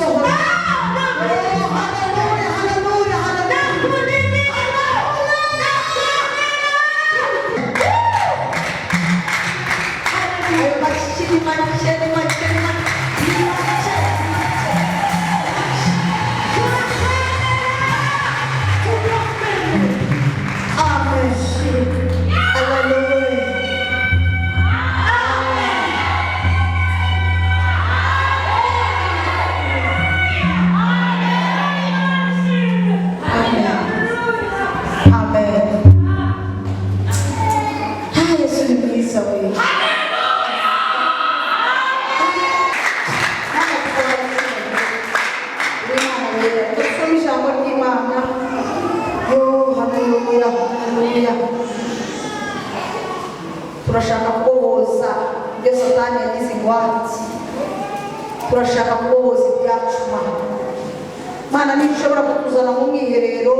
Kubohoza. Oh, haleluya, haleluya, haleluya. Ayo mashini make, ni make, ni make, ni make, ni make. Amen. Haleluya. Amen. Amen. Ah, Yesu ni mwiza we. Mana, dusome ijambo ry'Imana. Yo, haleluya, haleluya. Turashaka kubohoza ibyo Satani yagize ingwate. Turashaka kubohoza ibyacu, Mana. Mana, niba ushobora kutuzana mu mwiherero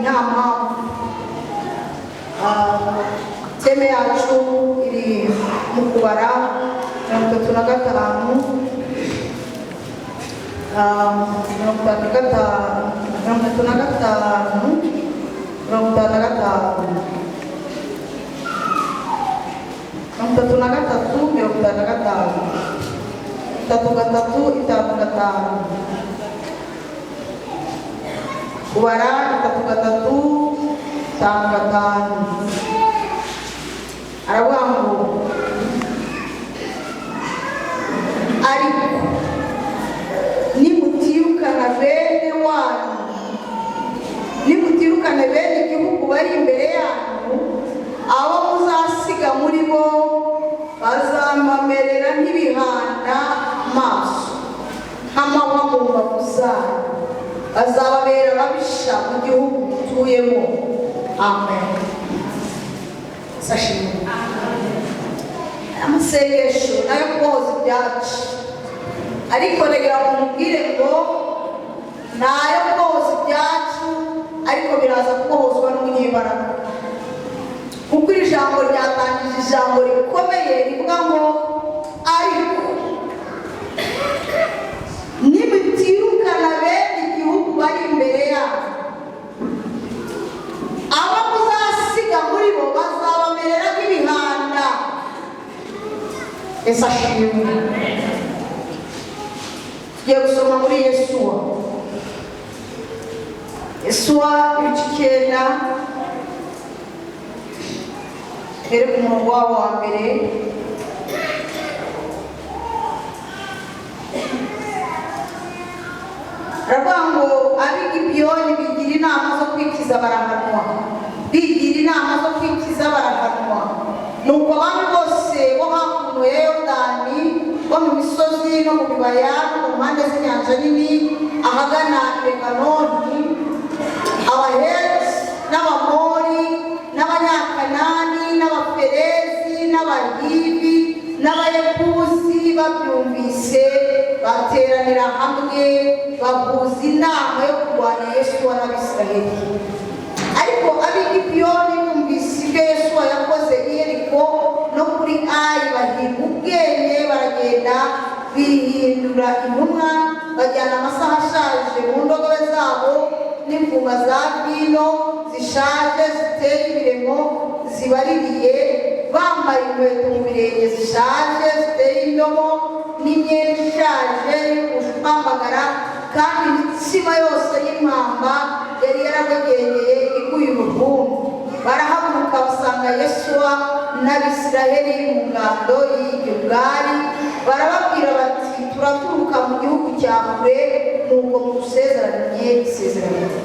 nta mpamvu. Ah, theme yacu iri mu Kubara 35, 55, 35, 55, 33, 55, 3, 3, 5, 5. Kubara 3, 3, 5, 5. Aravuga ngo: "Ariko nimutirukana bene wanyu, nimutirukana bene igihugu bari imbere yanyu, abo muzasiga muri bo bazabamerera nk'ibihanda maso, nk'amahwa mu mbavu zanyu, bazababera ababisha mu gihugu mutuyemo." Amen. Sashimwe. Amasengesho nayo kubohoza ibyacu, ariko reka mumubwire ngo nayo kubohoza ibyacu, ariko biraza kubohozwa n'umunyembaraga, kuko iri jambo ryatangije ijambo rikomeye rivuga ngo: "Ariko nimutirukana bene igihugu bari imbere yabo, abo muzasiga muri bo bazabamerera nk'ibihanda." Ese ashimwe. Tugiye gusoma muri Yesuwa, Yesuwa ibice 9, here ku murongo wabo wa mbere. Aravuga ngo: "Ab'i Gibeyoni bigira inama zo kwikiza, barahanwa, bigira inama zo kwikiza, barahanwa. Nuko abami bose bo hakuno ya Yorodani, bo mu misozi no mu bibaya no mu mpande z'inyanja nini ahagana i Lebanoni, Abaheti n'Abamori n'Abanyakanani n'Abaferezi n'Abahivi n'Abayebusi babyumvise, bateranira hamwe, bahuza inama yo kurwanya Yesuwa n'Abisiraheli. Ariko ab'i Gibeyoni bumvise ibyo Yesuwa yakoze i Yeriko no kuri Ayi, bahirwa ubwenge, baragenda, bihindura intumwa, bajyana amasaha ashaje mu ndogobe zabo n'imvuma za vino zishaje ziteye ibiremo zibaririye, bambaye inkweto mu birenge zishaje ziteye indomo n'imyenda ishaje y'ubushwambagara, kandi imitsima yose y'impamba yari yarabagengeye iguye uruhumbu. Barahaguruka, basanga Yesuwa n'Abisiraheli mu ngando y'i Gilugari, barababwira bati: 'Turaturuka mu gihugu cya kure, nuko mudusezeranye isezerano.'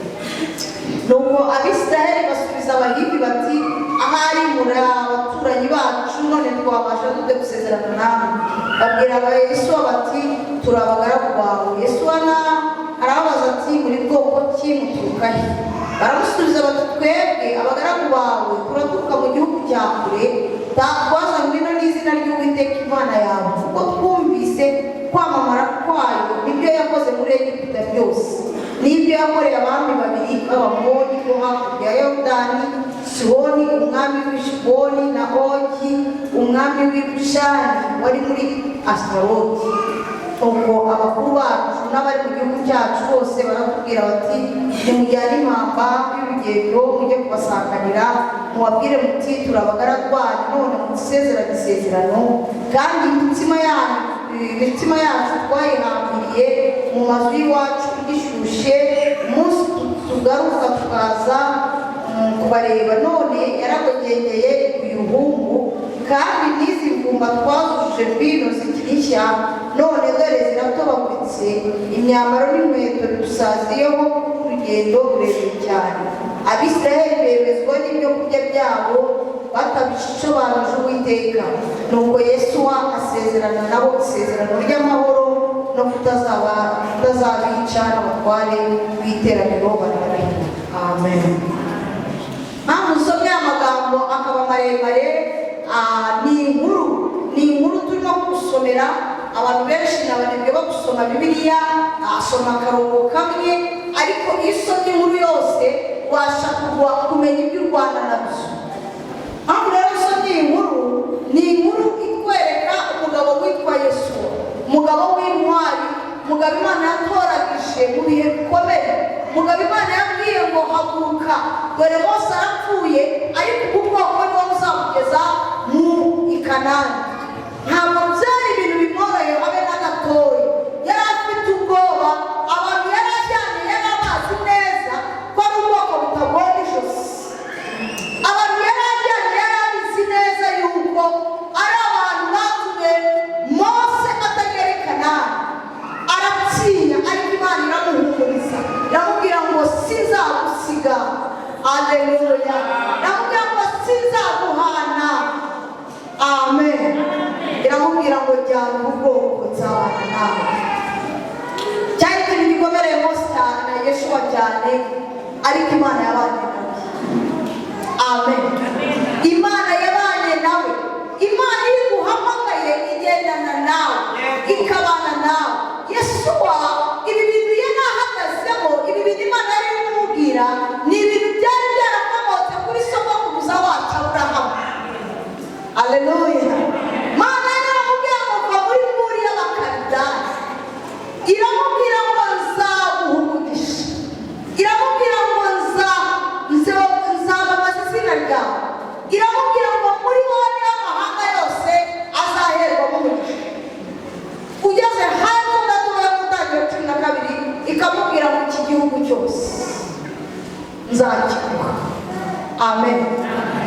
Nuko Abisiraheli basubiza Abahivi bati: 'Ahari muri abaturanyi bacu, none twabasha dute gusezerana namwe?' Babwira Yesuwa bati: 'Turi abagaragu bawe.' Yesuwa na arababaza ati: 'Muri bwoko ki? Muturuka he?' Baramusubiza bati: 'Twebwe abagaragu bawe turaturuka mu gihugu cya kure, twazanywe ino n'izina ry'Uwiteka Imana yawe, kuko twumvise kwamamara kwayo n'ibyo yakoze muri Egiputa byose, n'ibyo yakoreye abami babiri b'Abamori bo hakurya ya Yorodani, Sihoni umwami w'i Heshiboni na Ogi umwami w'i Bashani wari muri Asitaroti. Ubwo abakuru bacu n'abayobozi." N'abari mu gihugu cyacu bose baratubwira bati: 'Nimujyane impamba y'urugendo, mujye kubasanganira, mubabwire muti: Turi abagaragu banyu, none mudusezerane isezerano.' Kandi imitsima yacu twayihambiriye mu mazu y'iwacu igishyushye, umunsi tugaruka tukaza kubareba, none yaragogengeye uyu ruhumbu. Kandi n'izi mvumba twazujuje vino zikiri nshya, none dore ziratobaguritse. Imyambaro n'inkweto bidusaziyeho, urugendo rurerure cyane.' Abisirayeli bemezwa n'ibyo kurya byabo batabisobanuje Uwiteka. Nuko Yesuwa asezerana nabo isezerano ry'amahoro no kutazabica, n'abatware b'iteraniro bararahira. Amen. Mpamvu usomye aya magambo akaba maremare, ni inkuru turimo gusomera. Abantu benshi ni abanebwe bo gusoma Bibiliya, asoma akarongo kamwe, ariko iyo usomye inkuru yose ubasha kumenya ibyo u Rwanda nabyo. Mpamvu rero usomye iyi nkuru, ni inkuru itwereka umugabo witwa Yesuwa, umugabo w'intwari, umugabo Imana yatoragije mu bihe bikomeye, umugabo Imana yabwiye ngo: 'Haguruka, dore Mose arapfuye, ariko ubu bwoko niwo buzamugeza mu i Kanani.' Ntabwo byari ibintu bimworoheye habe na gatoya. Yari afite ubwoba. Abantu yari ajyanye yari abazi neza ko ari ubwoko butagora ijosi. Abantu yari ajyanye yari abizi neza yuko ari abantu batumye Mose atagera i Kanani. Aratinya, ariko Imana iramuhumuriza, iramubwira ngo: 'Sinzagusiga.' Aleluya! Iramubwira ngo: 'Sinzaguhana.' Amen. Iramubwira ngo: 'Jyana ubwoko, nzabana nawe.' Cyari ikintu gikomereye Mose cyane na Yeshuwa cyane, ariko Imana yabanye nawe. Amen. Imana yabanye nawe. Imana iyo iguhamagaye igendana nawe, ikabana nawe. Yesuwa ibi bintu yari ahagazemo, ibi bintu Imana yari iri kumubwira, ni ibintu byari byarakomotse kuri sogokuruza wacu Aburahamu. Aleluya! Mana yari yaramubwiye ngo: 'Va muri Uri y'Abakalidaya.' Iramubwira ngo: 'Nzaguha umugisha.' Iramubwira ngo: 'Nzamamaza izina ryawe.' Iramubwira ngo: 'Muri wowe niho amahanga yose azaherwamo umugisha.' Ugeze hepfo gatoya mu Ntangiriro 12, ikamubwira ngo: 'Iki gihugu cyose nzakiguha.' Amen.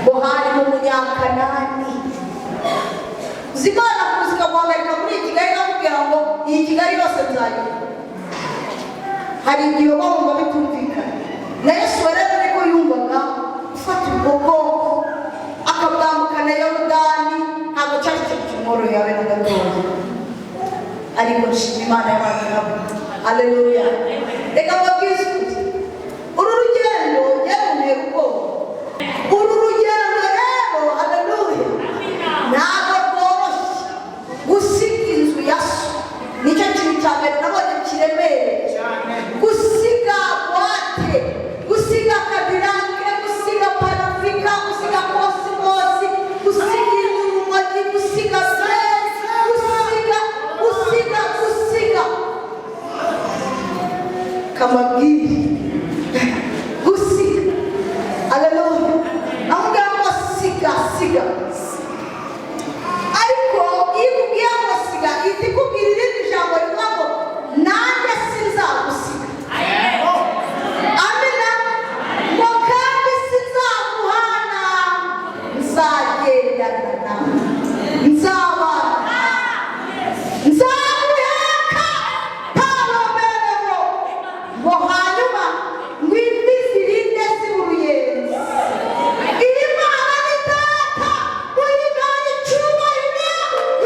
Ngo harimo Umunyakanani. Uzi Imana kuza ikaguhagarika muri iyi Kigali, ikamubwira ngo: 'Iyi Kigali yose nzayiguha.' Hari igihe uba wumva bitumvikana. Na Yesu rero niko yumvaga, gufata ubwo bwoko akabwambukana Yorodani ntabwo cyari ikintu kimworoheye habe na gatoya, ariko nshima Imana y'abantu nabo. Aleluya! Reka mbabwize ukuri, uru rugendo yaruntera ubwoba. Uru rugendo rero, aleluya, ntabwo rworoshye. Gusiga inzu ya so nicyo kintu cya mbere nabonye kiremereye. Gusiga boîte, gusiga Cadillac, gusiga Panafrica, gusiga Cosmos, gusiga urumogi, gusiga Benz, gusiga, gusiga, gusiga kamabwiri, gusiga. Aleluya! Aho ngaho ngo siga, siga, ariko iyo ikubwiye ngo siga, ihita ikubwira irindi jambo rivuga ngo: 'Nanjye sinzagusiga.' Amina. Ngo: 'Kandi sinzaguhana, nzagendana nawe, nzabana nawe, nzaguheka.' Palomerero ngo hanyuma ngo imvi zirinde ziba uruyenzi. Iyi Mana ni data, muyihaye icyubahiro.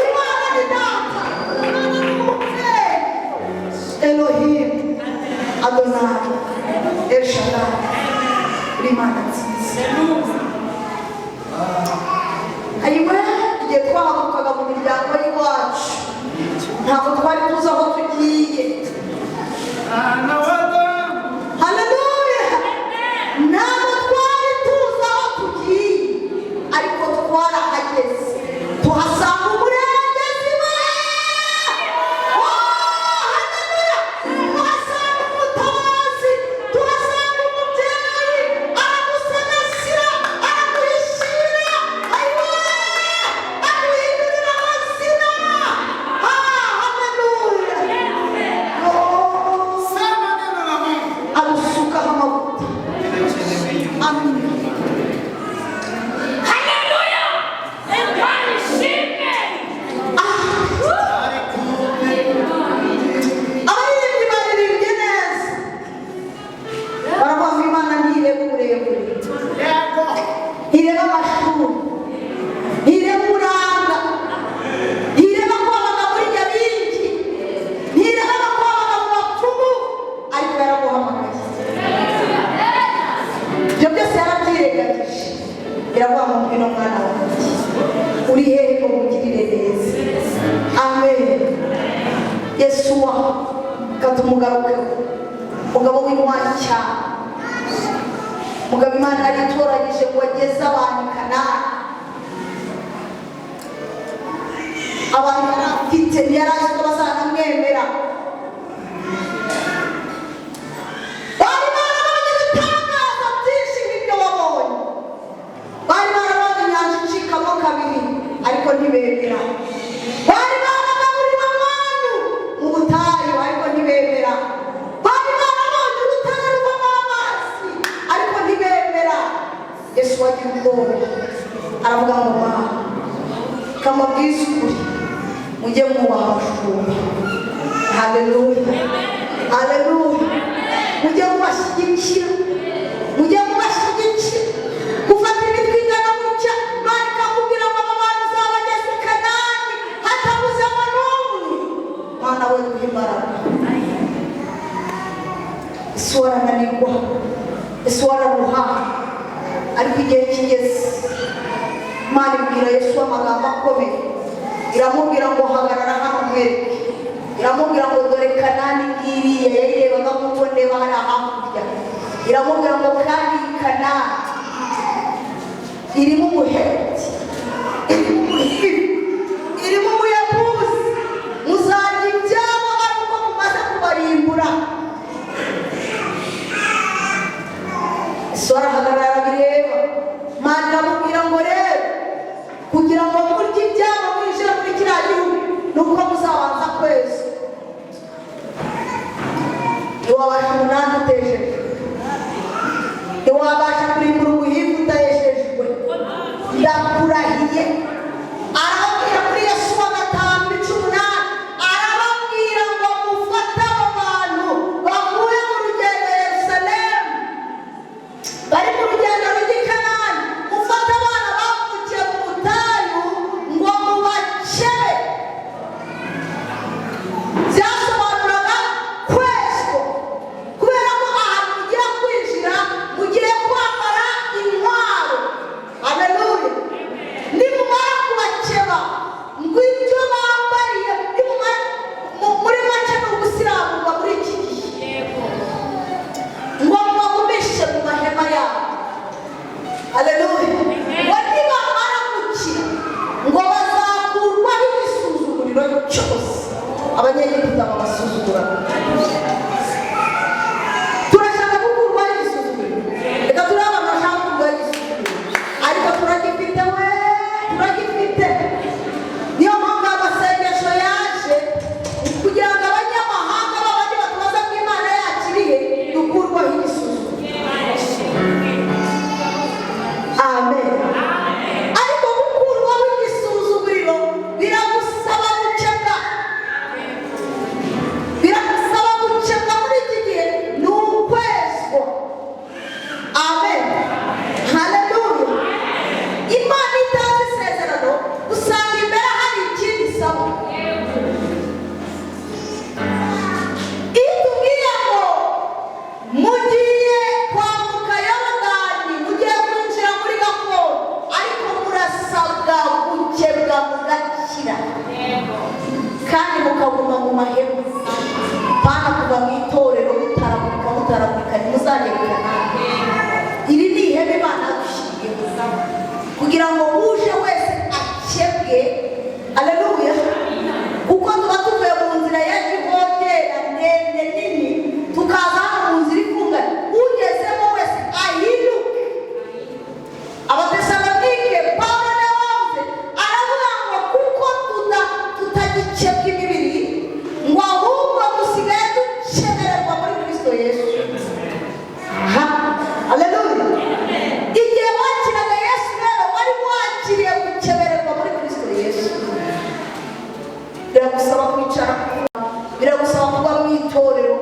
Imana ni data, Imana ni umubyeyi. Elohim Adonai El Shaddai, uri Imana nziza. Hanyuma igihe twahagurukaga mu miryango y'iwacu, ntabwo twari tuzi aho tugiye. Haleluya! Ntabwo twari tuzi aho tugiye, ariko twarahageze, tuhasanga umurengezi we. Oh, haleluya! Reka tumugarukeho, umugabo w'intwari cyane, umugabo Imana yari itoranyije ngo ageze abantu i Kanani. Abantu yari afite ntiyari azi ko bazanamwemera. Bari barabonye ibitangaza byinshi nk'ibyo wabonye, bari barabonye inyanja icikamo kabiri, ariko ntibemera. Bari baragaburiwe amanu mu butayu, ariko ntibemera. Bari barabonye urutare ruvamo amazi, ariko ntibemera. Yesu wagira ubwoba, aravuga ngo: "Mana, kamabwize ukuri, mujye mwubaha abashumba." Haleluya, haleluya! Mujye mubashyigikira, mujye mubashyigikira. Gufata imitwe ingana gutya, Imana ikakubwira ngo aba bantu uzabageza i Kanani hatabuzemo n'umwe. Mana we, duhe imbaraga. Ese warananirwa? Ese wararuha? Ariko igihe kigeze, Imana ibwira Yesu amagambo akomeye, iramubwira ngo: "Hagarara hano nkwereke." Iramubwira ngo: "Dore Kanani ngiriya." Yayirebaga nk'uko ndeba hariya hakurya. Iramubwira ngo: "Kandi iyi Kanani irimo Umuheti, irimo Umuhivi, irimo Umuyebuzi. Muzarya ibyabo ari uko mumaze kubarimbura." Yesu arahagarara, arabireba. Imana iramubwira ngo: "Rero kugira ngo murye ibyabo, mwinjire muri kiriya gihugu, ni uko muzabanza kweza." Ntiwabasha umunani utejejwe, ntiwabasha kurimbura ubuhinzi utayeshejwe, ndakurahiye. Arababwira muri Yosuwa 5:8, arababwira ngo: "Mufate abo bantu bavuye mu rugendo Yerusalemu, bari mu rugendo rujya i Kanani, mufate abana bavukiye mu butayu ngo mubakebe." Byasobanuraga kwezwa, kubera ko ahantu mugiye kwinjira mugiye kwambara intwaro. Haleluya! Nimumara kubakeba ngo ibyo bambariye, nimumara muri make ni ugusiramurwa muri iki gihe, ngo mubagumishe mu mahema yabo. Haleluya! Ngo nibamara gukira, ngo bazakurwaho igisuzuguriro cyose Abanyegiputa babasuzugura. Turashaka gukurwaho igisuzuguriro? Reka turi abantu bashaka gukurwaho igisuzuguriro, ariko turagifite we, turagifite. Niyo mpamvu amasengesho yaje kugira ngo abanyamahanga babandi batubaza ko Imana yakiriye, dukurwaho igisuzuguriro. Amen. Ariko gukurwaho igisuzuguriro biragusaba gukebwa, biragusaba gukebwa. Muri iki gihe ni ukwezwa. Amen, haleluya! Imana itazi isezerano, usanga imbere hari ikindi isaba. Iyo tubwiye ngo mugiye kwambuka Yorodani, mugiye kwinjira muri gakondo, ariko murasabwa gukebwa mugakira, kandi mukaguma mu mahema, pana kuva mu itorero mutaragurika, mutaragurika, ntimuzagere i Kanani. Iri ni ihema Imana yadushyiriyeho kugira ngo uje wese akebwe. Aleluya! Kuko tuba tuvuye mu nzira ya gihogera ndende nini, tukaza hano mu nzira ifunganye, ugezemo wese ahinduke. Abatesalonike, Pawulo niwe wavuze, aravuga ngo kuko tutagikebwa imibiri, ngo ahubwo dusigaye dukemererwa muri Kristo Yesu. Ha, haleluya! Igihe wakiraga Yesu rero, wari wakiriye gukemererwa muri Kristo Yesu. Biragusaba kwicara, biragusaba kuba mu itorero,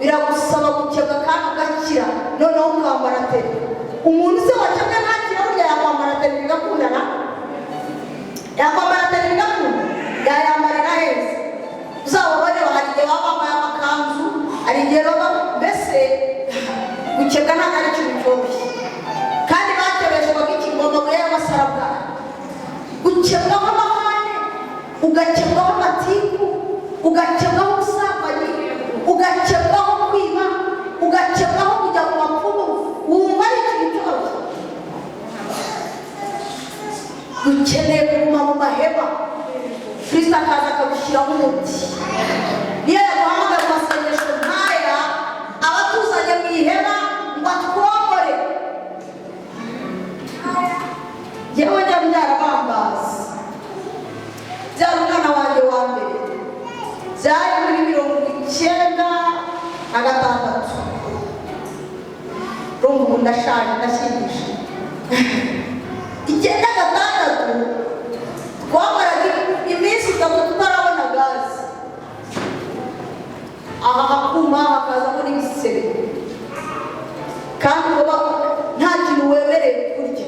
biragusaba gukebwa kandi ugakira, noneho ukambara teni. Umuntu se wakebwe ntakira, burya yakwambara teni bigakundana? Yakwambara teni bigakunda? Yayambarira heza? Uzababone, hari igihe baba bambaye amakanzu, hari igihe baba mbese. Gukebwa ntabwo ari ikintu cyoroshye, kandi bakebeshwaga iki? Ngo amabuye y'amasarabwayi. Gukebwaho amahane, ugakebwaho amatiku, ugakebwaho ubusambanyi. Kristo akaza akabishyiraho umuti. Niyo yaduhamagara mu masengesho nk'aya, aba atuzanye mu ihema ngo atwomore. Yewe, njya mbyara bambaza, byara umwana wanjye wa mbere, byari muri 96. Urumva ubu ndashaje, ndashyingisha. 96 twamaraga iminsi 3 tutarabona gaze. Aha hakuma, hakazamo n'ibisebe, kandi uba nta kintu wemerewe kurya.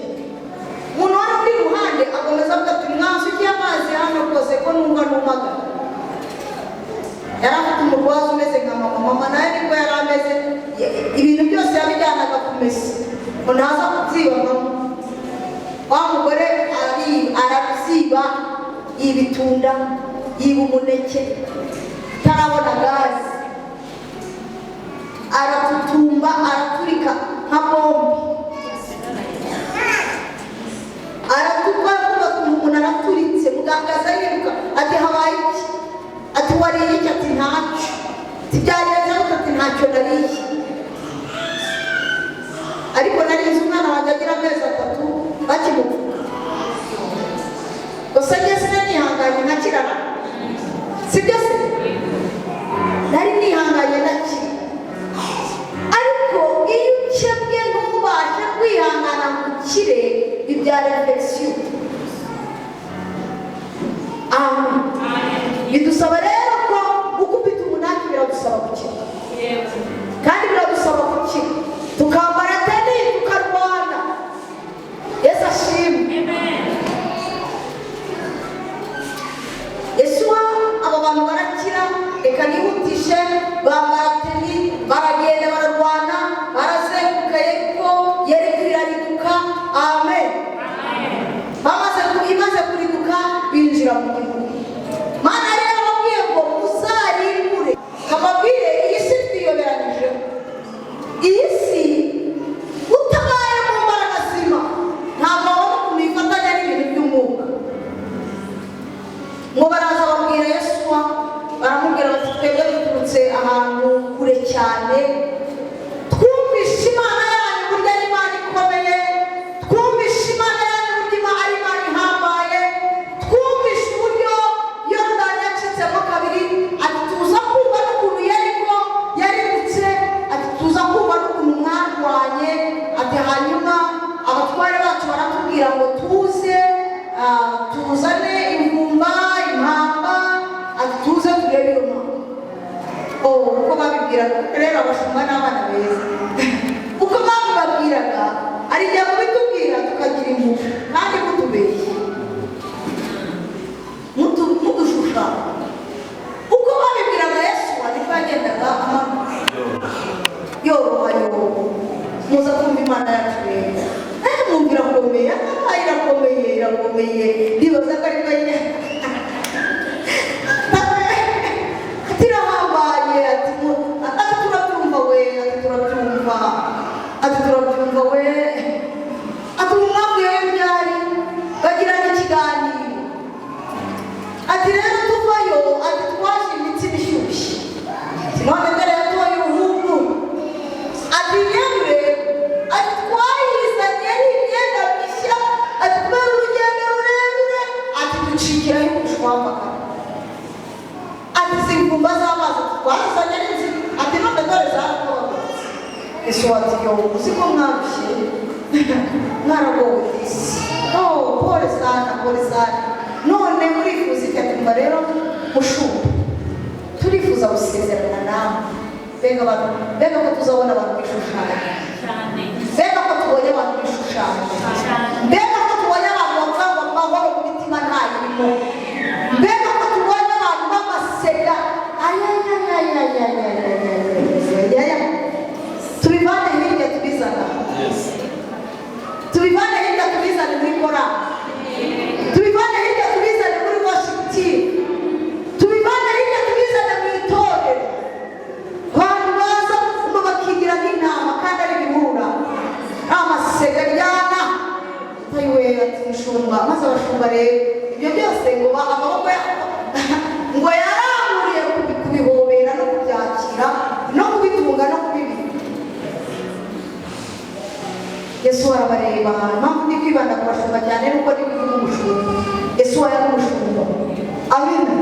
Umuntu wari uri iruhande akomeza avuga ati: "Mwansukiye amazi hano rwose, ko numva numagara." Yari afite umurwaza umeze nka mama. Mama nawe niko yari ameze, ibintu byose yabijyanaga kumesa ngo ntaza kubyiba. Mama wa mugore arabyiba, yiba itunda, yiba umuneke, atarabona gaze, aratutumba, araturika nka bombe, aratukwa, kumva umuntu araturitse. Muganga aza yiruka ati: "Habaye iki?" Ati: "Wariye iki?" Ati: "Ntacyo." Ati: "Byagenze gute?" Ati: "Ntacyo nariye, ariko nari nzi umwana wanjye agira amezi 3 bakimupfuka." Gusa njye sinanihanganye nkakirana, sibyo se? Nari nihanganye ndakira. Ariko iyo ukebwe ntubashe kwihangana ngo ukire, bibyara infection. Amen. Bidusaba rero ko gukubita umunani biragusaba gukira, kandi biradusaba gukira, tukambara tenue, tukarwana. Yesu ashimwe. Yesuwa, aba bantu barakira. Reka nihutishe. Bambara tenue, baragenda, bararwana, barazenguruka Yeriko, Yeriko irariduka. Amen. Bamaze imaze kuriduka, binjira mu gihugu. Mana rero yarababwiye ngo muzarimbure. Kababwire, iyi si twiyoberanyijeho. Iyi si utabaye mu mbaraga zima ntabwo wabona ukuntu ifatanya n'ibintu by'umwuka. Ngo baraza babwira Yesuwa, baramubwira bati: "Twebwe duturutse ahantu kure cyane, twumvishe Imana yanyu burya ari Imana ikomeye, twumvishe Imana yanyu burya ari Imana ihambaye, twumvishe uburyo Yorodani yacitsemo kabiri." Ati: "Tuza kumva n'ukuntu Yeriko yaridutse." Ati: "Tuza kumva n'ukuntu mwarwanye." Ati: "Hanyuma abatware bacu baratubwira ngo tuze, tuzane imvumba, impamba." Ati: "Tuze turebe iyo mpamvu." Oh, uko babibwiraga rero abashumba n'abana beza, uko babibabwiraga, hari igihe mubitubwira tukagira impuhwe kandi mutubeshye, mudushushanya. Uko babibwiraga Yesu niko yagendaga amanuka yoroha, yoroha. Muza kumva Imana yacu rero, mwumva irakomeye. Ah, irakomeye, irakomeye. Ndibaza ko ariko nyine ati: "Irahambaye." Ati: "Ati turabyumva we." Ati: "Turabyumva." Ati: "Turabyumva we." Ati: "Ubu mwavuyeyo ryari?" Bagirana ikiganiro. Ati: "Rero tuvayo," ati, "twaje imitsima ishyushye." Ati: "None dore yatoye uruhumbu." Ati: "Imyenda," ati, "twayizanye ari imyenda mishya." Ati: "Kubera urugendo rurerure," ati, "ducikirayo ubushwambagara." Ati: "Izi mvumba z'amazi twazizanye ari nzima." Ati: "None dore zaratobaguritse." Ese ati: "Yo, uzi ko mwarushye, mwaragowe disi? Oh, pole sana, pole sana. None murifuza iki?" Ati: "Mba rero mushumba, turifuza gusezerana nawe." Mbega abantu, mbega ko tuzabona abantu bishushanya! Mbega ko tubonye abantu bishushanya! Mbega ko tubonye abantu bavuga ngo amahoro mu mitima ntayirimo! Mbega ko tubonye abantu b'amasega! Ayayayayayayayayayaya! Tubivane hirya tubizana, tubivane hirya tubizane muri korali, tubivane hirya tubizane muri worship team, tubivane hirya tubizane mu itorero. Abantu baza ngo bakigira nk'intama kandi ari ibirura, amasega ryana. Ayiwe! Ati: "Mushumba." Maze abashumba rero ibyo byose ngo amaboko yabo Ngo yaranguriye kubihobera no kubyakira no kubitunga no kubibika. Yesu arabareba. Impamvu ndi kwibanda ku bashumba cyane nuko ndi kuvuga umushumba. Yesu yari umushumba. Amina.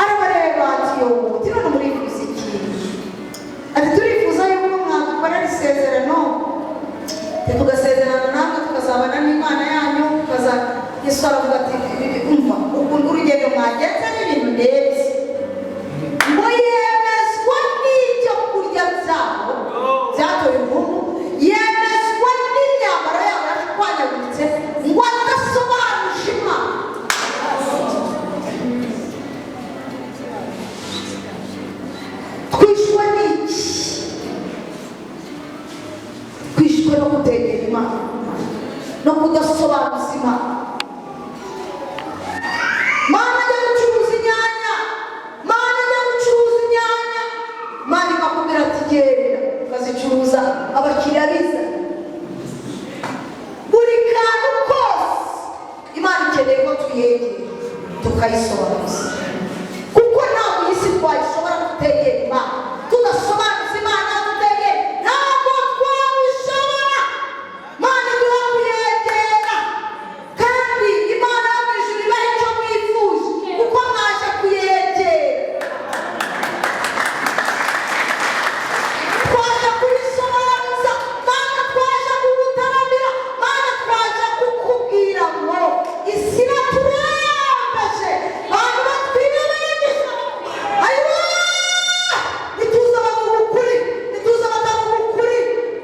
Arabareba ati: "Yo, ati none murifuza iki?" Ati: "Turifuza yuko mwadukorera isezerano, tugasezerana namwe, tukazabana n'Imana yanyu, tukaza." Yesu aravuga ati: "Umva ukuntu urugendo mwagenze n'ibintu ndebye." Ngo yemezwa n'ibyo kurya byabo byatoye umuhungu, yemezwa n'imyambaro yabo yashwanyaguritse, ngo adasobanuje Imana. Twishwe n'iki? Twishwe no kutegera Imana no kudasobanuza Imana. Mana, ajya gucuruza inyanya, Mana, ajya gucuruza inyanya. Mana ikakubwira ati: "Genda." Ukazicuruza, abakiriya biza. Buri kantu kose Imana ikeneye ko tuyegera tukayisobanuza, kuko ntabwo iyi si twayishobora tutegera Imana, tudasobanuza Imana, tutegera, ntabwo twabishobora. Mana iduha kuyegera, kandi Imana yo mu ijuru ibaha icyo mwifuje kuko mwaje kuyegera. Twaje kuyisobanuza Mana, twaje kugutaramira Mana, twaje kukubwira ngo isi iraturembeje, abantu batwireberanyije. Ayiwa, ntituzi abavuga ukuri, ntituzi abatavuga ukuri.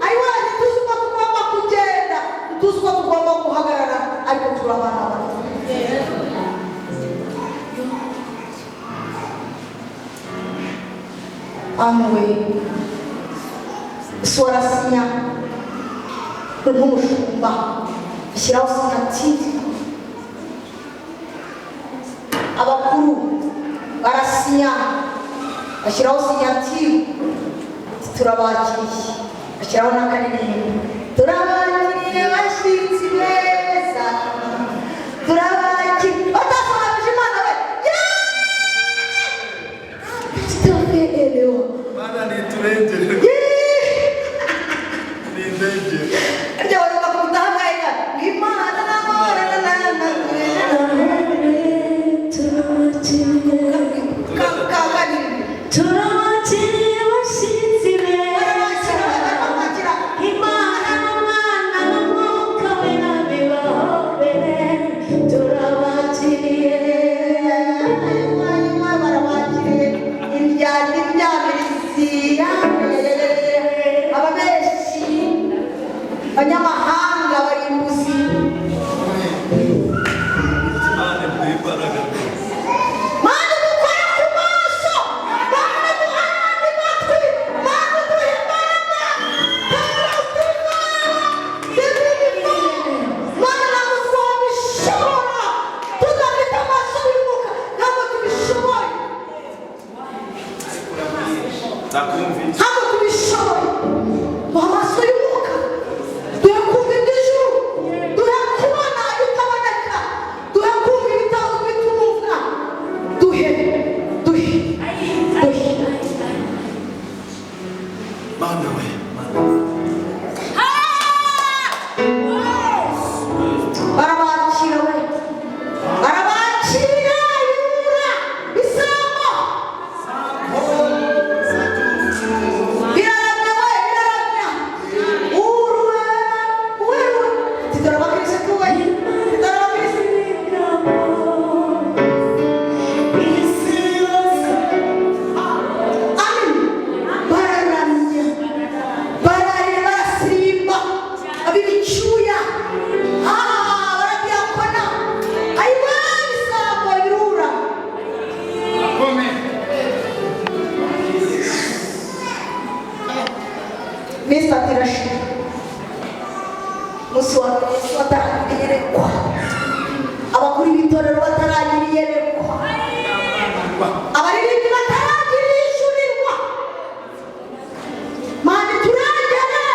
Ayiwa, ntituzi uko tugomba kugenda, ntituzi uko tugomba guhagarara, ariko turabana bato. Amuwe Yesu arasinya nk'umushumba, ashyiraho signature. Abakuru barasinya, bashyiraho signature. Turabakiriye. Bashyiraho n'akaririmbo: "Turabakiriye bashyitsi beza, turabakiriye." Batasobanuje Imana we. Yeee! Mana niturengere, nindengere. Harya wari bakunda hangahe? Imana n'amahoro na Turabakiriye bashyitsi beza, Imana n'Umwana n'Umwuka Wera bibahobere, turabakiriye. Barabakiriye indyarya, indyamirizi, ababeshi, abanyamahanga, abarimbuzi. Imana iduhe imbaraga rwose. Mana dukore ku maso, Mana duhe ayandi matwi, Mana duhe imbaraga. Mana, ntabwo twabishobora tudafite amaso y'umwuka, ntabwo tubishoboye. Ndakumvise. Ntabwo tubishoboye. Duha amaso y'umwuka, duhe kumva iby'ijuru, duhe kubona ibitaboneka, duhe kumva ibitumvwa, duhe, duhe, duhe. Mana we, Mana we. Barabakira we, barabakira. Ibirura, bisambo biraramya we, biraramya. Uruwera uweruwe, tidore abakirisitu we, tidore abakirisitu. Isi yose. Amen. Bararamya, bararira, barasimba abibicyuya, barabiyakona. Ayiwe, bisambo, ibirura. Iminsi 3 irashira. Umunsi wa mbere Yesu ataragira iyerekwa, abakuru b'itorero bataragira iyerekwa, abaririmbyi bataragira ihishurirwa. Mana turengere,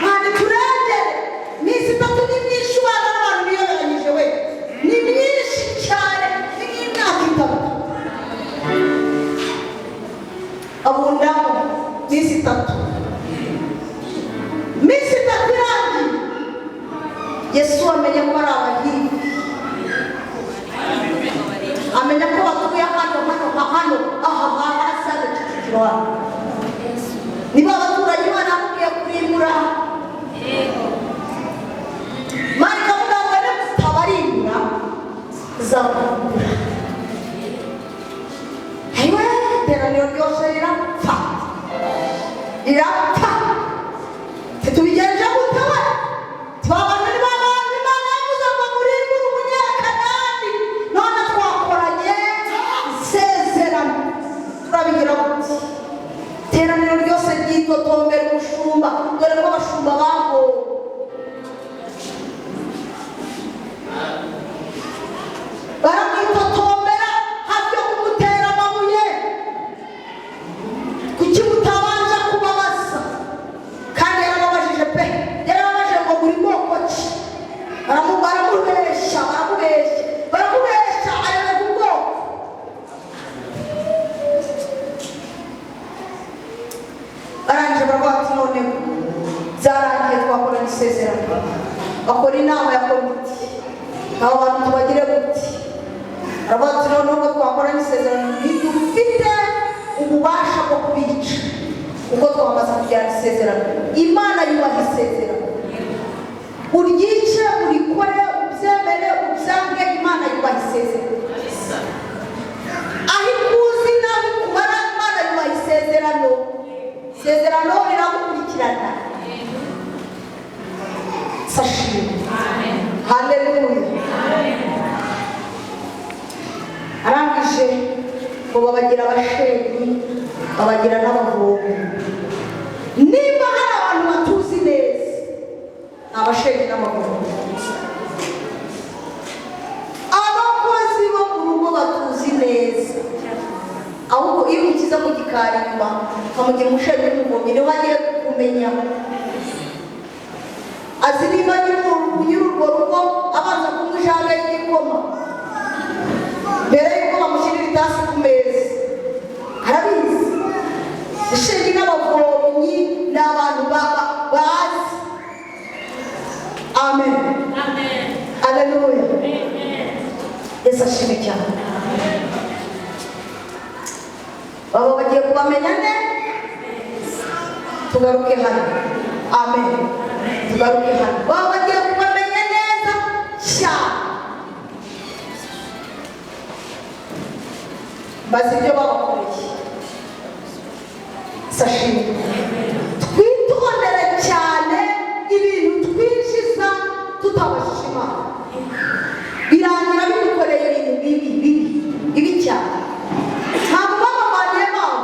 Mana turengere. Iminsi 3 ni myinshi ubana n'abantu biyoberanyije we, ni myinshi cyane. Ni Abundamo minsi 3. Minsi 3 irangiye, Yesu amenya ko ari Abahivi, amenya ko batuye hano hano hano aha hasi hano Kicukiro hano. Niba abaturanyi banamubwiye kurimbura, Imana ikavuga ngo nimutabarimura nzabarimbura. Ayiwe, iteraniro ryose rirapfa, rirapfa. Ntitubigenje gute we? Twabana niba abantu Imana yavuze ngo murimbure Umunyekanani, none twakoranye isezerano, turabigira gute? Iteraniro ryose ryitotombera umushumba, dore ko abashumba bagowe. Baramwitotombera hafi yo kumutera amabuye. Kuki mutabanje kubabaza? Kandi yarababajije pe, yarababajije ngo muri bwoko ki? Baramubeshya, baramubeshya, baramubeshya, ayoberwa ubwoko. Barangije baravuga bati noneho byarangiye, twakorana isezerano. Bakora inama ya komite, abo bantu tubagire gute? Baravuga ati noneho ubwo twakoranye isezerano ntidufite ububasha bwo kubica, kuko twamaze kugirana isezerano. Imana yubaha isezerano, uryice, urikore, ubyemere, ubyange, Imana yubaha isezerano. Aho ikuzi n'aho ikubara, Imana yubaha isezerano. Isezerano riragukurikirana. Sashimwe, haleluya. Arangije ngo babagira abashenyi, babagira n'abavomyi. Nimba hari abantu batuzi neza, ni abashenyi n'abavomyi. Abakozi bo mu rugo batuzi neza. Ahubwo iyo umukiza mu gikari inyuma ukamugira umushenyi n'umuvomyi, niho agiye kumenya. Azi niba nyiri urwo rugo abanza kunywa ijage y'igikoma mbere y'uko bamushyirira itasi ku meza, arabizi. Ishenyi n'abavomyi ni abantu bazi. Amen, haleluya. Yesu ashimwe cyane. Baba bagiye kubamenya neza. Tugaruke hano. Amen, tugaruke hano. Baba bagiye kubamenya neza cyane, bazi ibyo babakoreye. Sashimwe. Twitondere cyane ibintu twinjiza tutabashije Imana, birangira bidukoreye ibintu bibi bibi bibi cyane. Ntabwo babavaniyemo aho,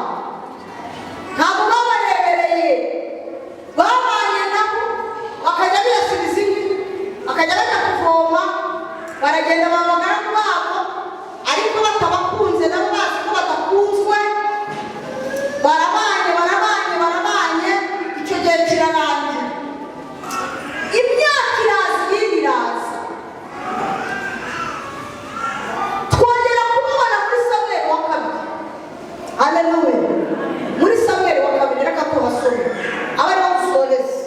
ntabwo babarebereye, babanye nabo, bakajya biyasubiza inkwi, bakajya bajya kuvoma, baragenda babagaragu babo, ariko batabakunze, nabo bazi ko badakunzwe. Barabanye, barabanye, barabanye, icyo gihe kirarangira, imyaka iraza, iyindi iraza. Twongera kumubona muri Samweli wa 2. Haleluya. Muri Samweli wa 2, reka tuhasome, abe ariho dusoreza.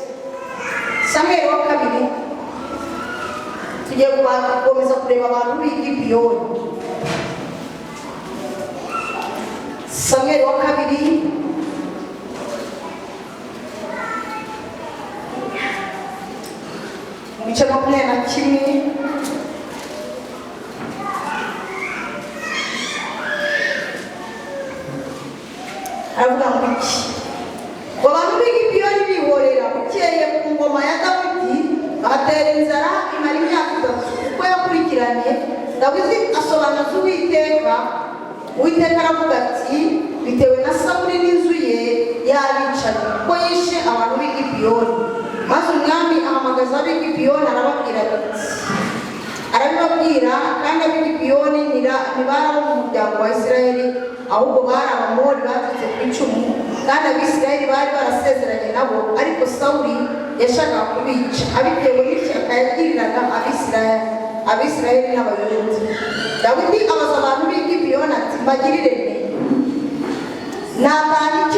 Samweli wa 2, tugiye gukomeza kureba abantu b'i Gibeyoni. Samweli wa 2, mu bice 21. Aravuga ngo iki? Ngo abantu b'i Gibeyoni bihorera. Bukeye ku ngoma ya Dawidi bahatera inzara imara imyaka 3 uko yakurikiranye. Dawidi asobanuza Uwiteka. Uwiteka aravuga ati bitewe na Sawuli n'inzu ye y'abicanyi, kuko yishe abantu b'i Gibeyoni. Maze umwami ahamagaza ab'i Gibeyoni, arababwira ati, arabibabwira. Kandi ab'i Gibeyoni ntibari abo mu muryango wa Isirayeli, ahubwo bari Abamori bacitse ku icumu, kandi Abisirayeli bari barasezeranye nabo, ariko Sawuli yashakaga kubica abitewe n'ishyaka yagiriraga Abisirayeli n'Abayuda. Dawidi abaza abantu b'i Gibeyoni ati mbagirire nte? Natanga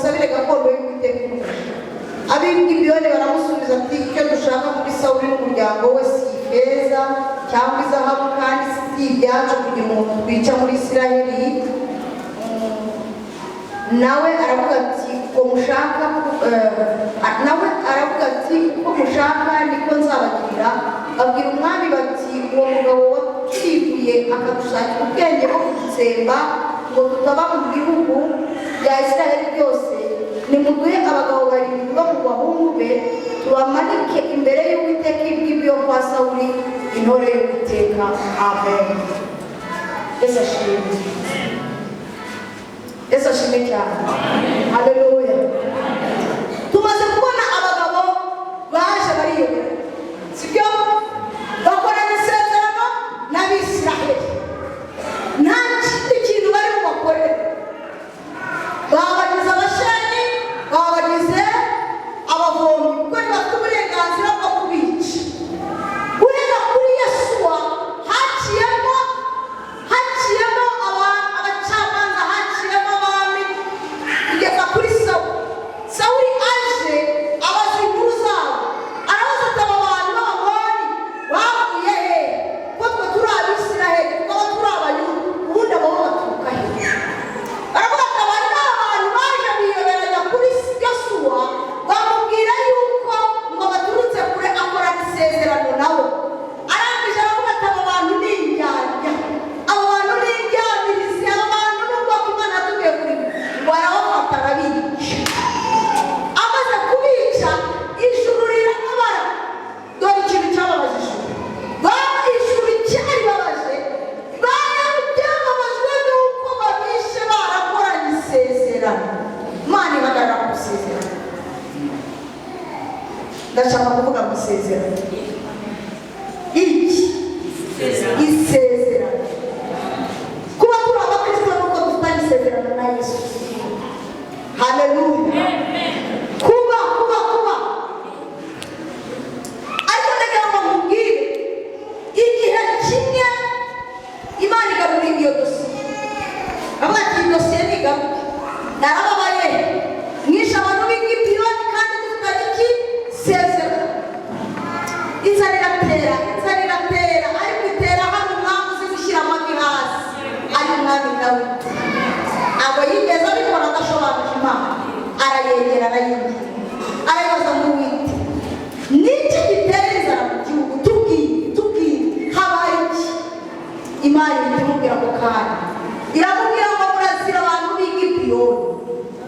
musabire gakondo y'Uwiteka umugisha." Ab'Igibeyoni baramusubiza ati: "Icyo dushaka kuri Sawuli n'umuryango we si ifeza cyangwa izahabu, kandi si ibyacu kugira umuntu twica muri Isiraheli." Nawe aravuga ati: "Uko mushaka," nawe aravuga ati: "Uko mushaka niko nzabagirira." Babwira umwami bati: "Uwo mugabo watwiguye akadushakira ubwenge bwo kudutsemba ngo tutaba mu bihugu bya Isiraheli byose, nimuduhe abagabo barindwi bo mu bahungu be, tubamanike imbere y'Uwiteka ibyo kwa Sawuli, intore y'Uwiteka." Amen. Yesu ashimwe, Yesu ashimwe cyane. Haleluya. Tumaze kubona abagabo baje bariyobera, sibyo? Bakorana isezerano n'Abisiraheli, nta kindi kintu bari bubakorere. Babagize abashenyi, babagize abavomyi, kuko ntibafite uburenganzira bwo kubica. Guhera kuri Yesuwa haciyemo abacamanza, haciyemo abami, kugeza kuri Sawuli. Sawuli aje abaza inkuru zabo, arabaza ati: "Aba bantu b'Abamoni bavuye he, ko twe turi Abisiraheli, tukaba turi Abayuda, ubundi abo bo baturuka he?" Baravuga ati: "Aba ni abantu baje biyoberanya kuri Yosuwa, bamubwira yuko ngo baturutse kure, akorana isezerano nabo." Arangije aravuga ati: "Aba bantu ni indyarya, aba bantu ni indyamirizi, aba bantu ni ubwoko Imana yatubwiye kuri." Ngo arabafata arabica. Amaze kubica, ijuru rirababara. Dore ikintu cyababaje ijuru. Ijuru cyaribabaje, byababajwe n'uko babishe barakoranye isezerano. Imana ihagarara ku isezerano. Ndashaka kuvuga mu isezerano. Iki isezerano, kuba turi abakristo nuko dufitanye isezerano na Yesu. Haleluya. Kuba ariko ndagira ngo nkubwire, igihe kimwe Imana igarura iyo dosiye, avuga ati: "Iyi dosiye ntigaruke, narababaye, mwishe abantu b'Igibiyoni kandi dufitanye iki sezerano." Inzara iratera, inzara iratera, ariko itera hano umwami uzi gushyira amavi hasi ari umwami Dawidi. Ntabwo yigeze abikora adashobanuje Imana. Arayegera, arayingira, arayibaza ngo: "Wite niki gitera inzara mu gihugu? Tubwire, tubwire, habaye iki?" Imana ihita imubwira ako kanya, iramubwira ngo: "Murazira abantu b'Igibiyoni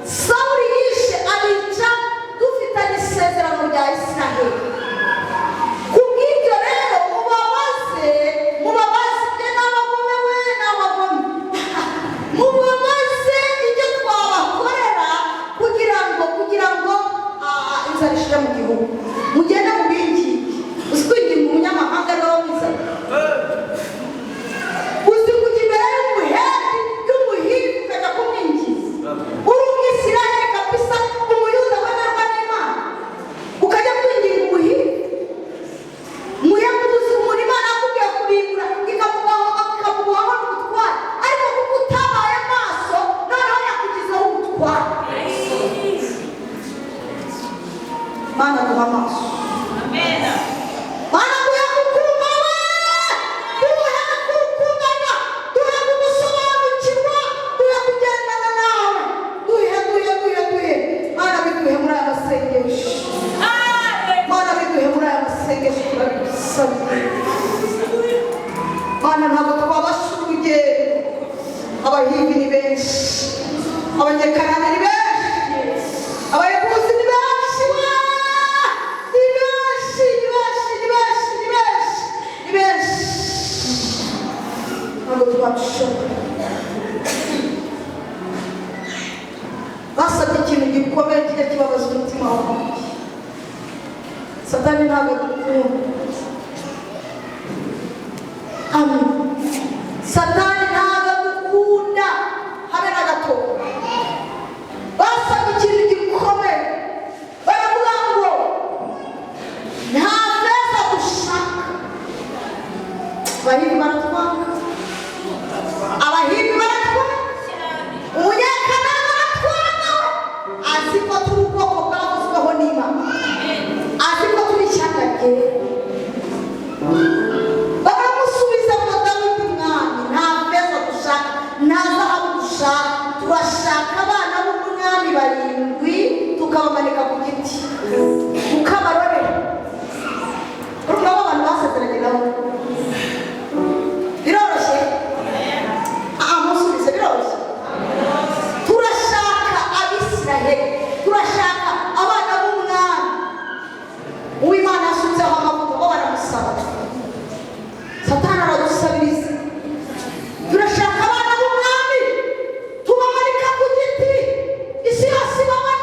Sawuli yishe, abica dufitanye isezerano rya Isiraheli. Kubw'ibyo rero mubabaze, mubabaze ibyo n'abagome we n'abagome, mubabaze icyo twabakorera kugira ngo inzara ishire mu gihugu. Mugende mubinginge." Uzi kwinginga umunyamahanga ariwe wamuzanye? Uzi kujya imbere y'umuheti, y'umuhivi, ukajya kumwingiza uri Umwisiraheli kabisa, Umuyuda wemerwa n'Imana, ukajya kwinginga umuhivi muyakuzi, umuntu Imana yakubwiye kurimbura, ikamuguhaho n'ubutware, ariko kuko utabaye maso, noneho yakugizeho ubutware. Mana, duha amaso. Mana, duhe kukumva we, duhe kukumenya, duhe kugusobanukirwa, duhe kugendana nawe, duhe, duhe, duhe, duhe. Mana, biduhe muri aya masengesho. Mana, biduhe muri aya masengesho, turabigusabye. Mana, ntabwo twabasha urugendo. Abahingi ni benshi, Abanyekanani ni benshi, Abayebuzi ni benshi we, ni benshi, ni benshi, ni benshi, ni benshi, ni benshi, ntabwo twabishobora. Basabye ikintu gikomeye kijya kibabaza umutima wawe. Satani ntabwo adukunda. Amen. Satani ntabwo adukunda habe na gato. Basabye ikintu gikomeye, baravuga ngo: "Nta feza dushaka." Abahindu baratwanga, abahindu baratwanga, Umunyekanani aratwanga we. Tukabamanika ku giti, tukabarorera. Urumva abo bantu basezeranye nabo biroroshye? Aha musubize, biroroshye? Turashaka Abisiraheli, turashaka abana b'umwami uw'Imana yasutseho amavuta, bo baramusaba. Satani aradusabiriza. Turashaka abana b'umwami, tubamanika ku giti, isi yose ibabone.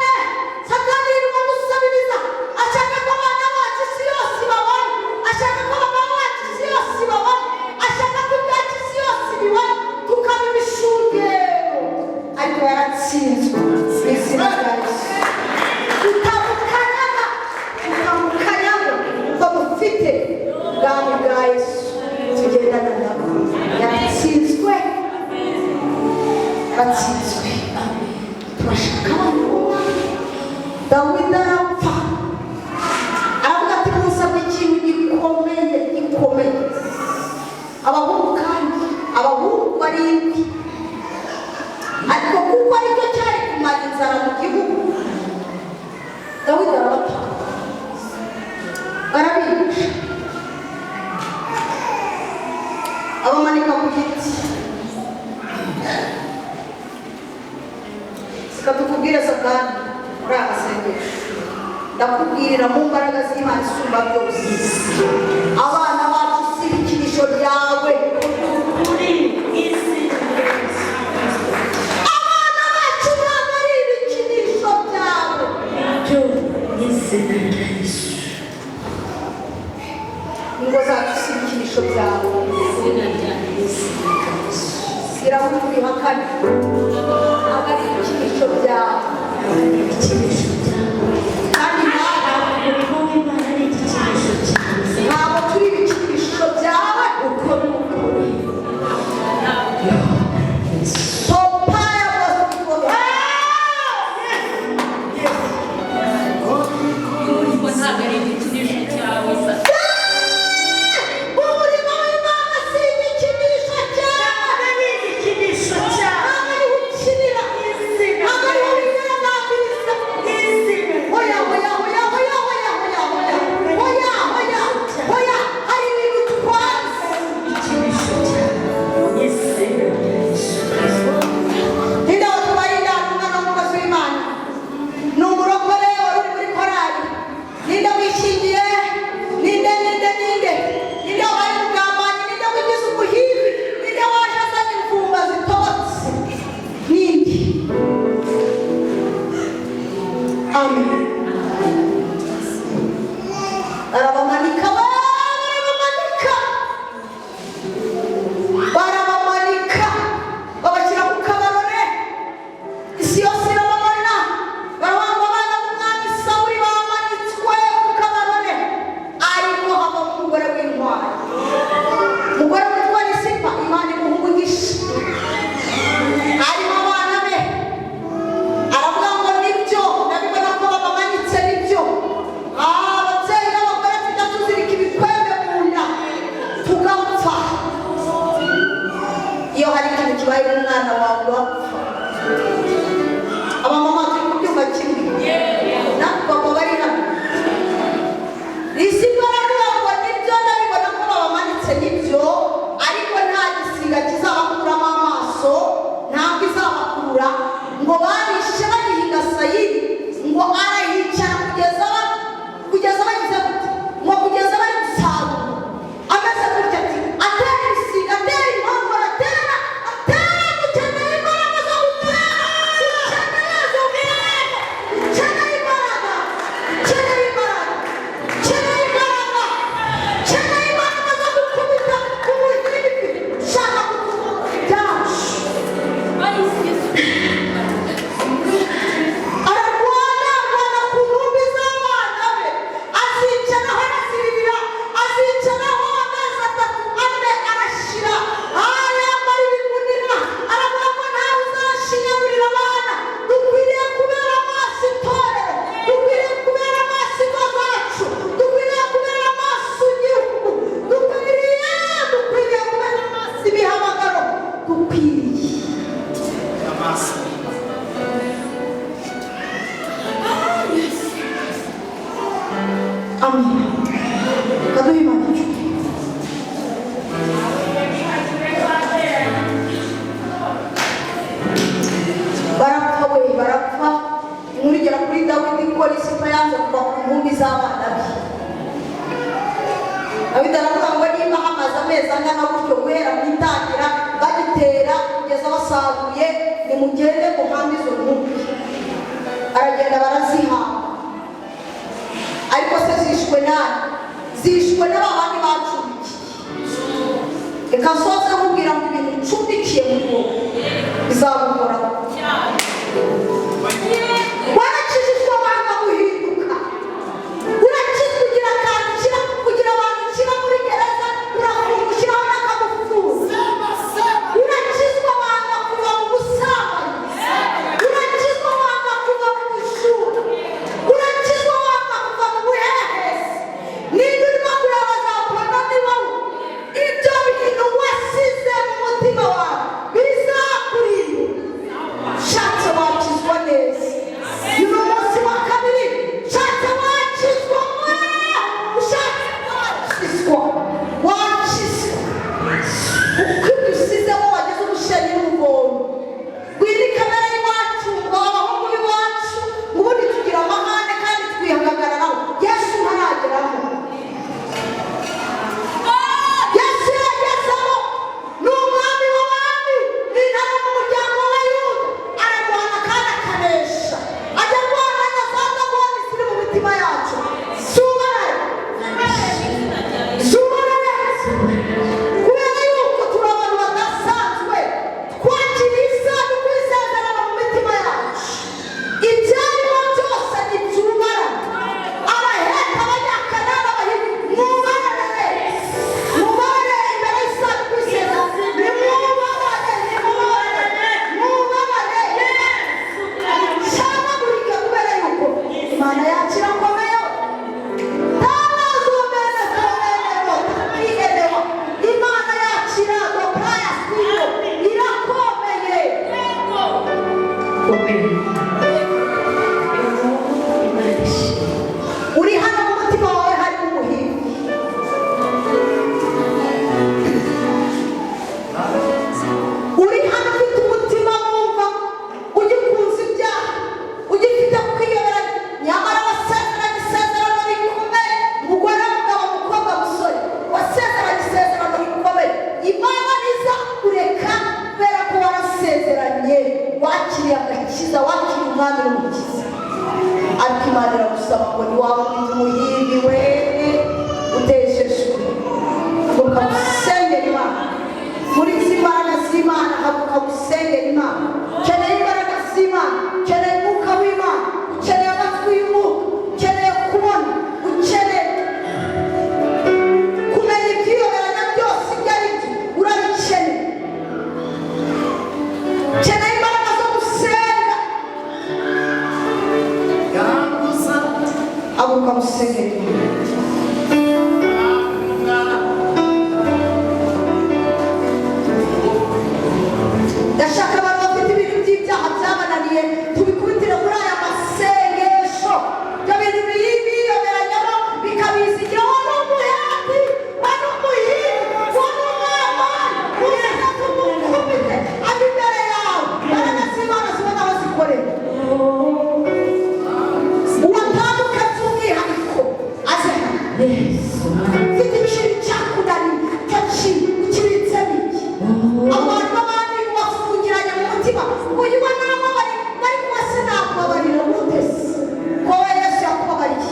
Satani yirirwa adusabiriza, ashaka ko abana bacu isi yose ibabone, ashaka ko abagabo bacu isi yose ibabone, ashaka ko ibyacu isi yose ibibone, tukaba ibishungero. Ariko yaratsinzwe mu izina rya Yesu. Tutamukanyaga, tutamukanyaga kuko dufite ubwami bwa Yesu tugendana nabo. Yaratsinzwe, yaratsinzwe. Turashaka abana b'umwami. Dawidi arapfa, aravuga ati: "Musabye ikintu gikomeye, gikomeye." Abahungu, kandi abahungu barindwi, ariko kuko aricyo cyari kumara inzara mu gihugu, Dawidi arabatanga, barabica, abamanika ku giti. Reka tukubwire, Satani, muri aya masengesho ndakubwirira mu mbaraga z'Imana isumba byose: abana bacu si ibikinisho byawe. Kuri isi. Abana bacu ntabwo ari ibikinisho byawe. Byo izina rya Yesu. Ingo zacu si ibikinisho byawe. Izina rya Yesu. Bwira ubihakane, ntabwo ari ibikinisho byawe. Ibikinisho byawe. Kandi nawe Umurimo w'Imana ari igikinisho cyawe. ntabwo turi ibikinisho byawe. Uko ni ukuri. Topaya bosiko. Kuko ntabwo ari igikinisho cyawe, Satani. Umurimo w'Imana si igikinisho cyawe. Ari igikinisho cyawe. Ntabwo ariho ukinira, ntabwo ariho wigaragambiriza. Izina. Oya, oya, oya, oya, oya, oya, oya, oya, oya, oya! Hari ibintu twanze. Igikinisho cyawe. Izina rya Yesu. Ninde watwaye inda umwana w'umukozi w'Imana? Ni umurokore wari uri muri korali. Ninde wishingiye? Ninde, ninde, ninde? Ninde wabaye umugambanyi? Ninde wigize umuhimbi? Ninde waje azanye imfumba zitobotse? Ninde? Amen. Barabamanika, barabamanika, barabamanika, babashyira ku kabarore, isi yose irababona. Baravuga ngo abana b'umwami Sawuli bamanitswe ku kabarore. Ariko havamo umugore w'intwari, umugore witwa Risipa. Imana imuha umugisha, harimo abana be. Aravuga ngo: "Nibyo, ndabibona ko babamanitse." Amina. Kaduha Imana icumi. Barapfa we, barapfa. Inkuru igera kuri Dawidi ko Risipa yanze kuva ku nkumbi z'abana be. Dawidi aravuga ngo niba hamaze amezi angana gutyo guhera mu itangira bagitera kugeza basaruye, nimugende muhambe izo nkumbi. Aragenda barazihamba. Ariko se zishwe nani? Zishwe n'aba bandi bacumbikiye. Reka nsoze nkubwira ngo ibintu ucumbikiye muri wowe bizaguhoraho. Warakijijwe wanga guhinduka, urakizwa ugira akantu ushyira, kugira abantu ushyira muri gereza, urafunga ushyiraho n'akagufuza. Urakizwa wanga kuva mu busambanyi, urakizwa wanga kuva mu bujura, urakizwa wanga kuva mu buhehesi. Niba urimo kureba za porno, ni wowe. Ibyo bintu wasize mu mutima wawe bizakurinda. Shatse wakizwa neza. Uyu ni umunsi wa kabiri. Shatse wakizwa mwe, ushatse wakizwa, wakizwa uko ibyo usizemo wagize ubushenyi n'ubugondo. Gwira kamere y'iwacu ngo abahungu b'iwacu ubundi tugira amahane kandi twihagararaho. Yesu ntarageramo. Yesu yagezemo, ni umwami w'abami, ni intare mu muryango w'Abayuda. Ararwana kandi akanesha, ajya arwana na za dagoni ziri mu mitima yacu. Zubarare, zubarare, kubera yuko turi abantu badasanzwe, twakiriye isanduku y'isezerano mu mitima yacu. Ibyarimo byose nibyubarane. Abaheta, Abanyakanani, Abahivi, mwubarane, mwubarane imbere y'isanduku y'isezerano. Nimwubarane, nimwubarane, mwubarane, mucanagurike, kubera yuko Imana yacu irakomeye. Imana yacu iragopraya siyo irakomeye. Uri hano mu mutima wawe harimo umuhigo. Uri hano ufite umutima wumva ugikunze ibyaha, ugifite kwiyoberanya, nyamara wasezeranye isezerano rikomeye. Mugore, mugabo, mukobwa, musore, wasezeranye isezerano rikomeye. Imana ntizakureka kubera ko warasezeranye, wakiriye agakiza, wakiriye umwami n'umukiza. Ariko Imana iragusaba ngo niwaba ufite umuhimbi we uteshejwe, ukagusengera Imana muri izi mbaraga z'Imana. Haguruka gusengera Imana. Ukeneye imbaraga z'Imana, ukeneye umwuka w'Imana, ukeneye amatwi y'umwuka, ukeneye kubona, ukeneye kumenya ibyiyoberanya byose ibyo ari byo, urabikeneye. Ukeneye imbaraga zo gusenga. Haguruka musengera Imana. Ndashaka abantu bafite ibintu by'ibyaha byabananiye, tubikubitire muri aya masengesho. Ibyo bintu biyoberanyamo bikabizigiraho n'umuhati wa n'umuhini wa n'umwamani, ugenda tumukubite ava imbere yawe. Imbaraga z'Imana zibona aho zikorera. Uwatanduka by'umwihariko aze hano. Mfite ikintu cyakunaniye, icyo kintu ukibitsemo iki? Abantu b'abandi ubafungiranye mu mutima, uyu we naramubabariye, ariko we sinakubabarira. Gute se ko we Yesu yakubabariye?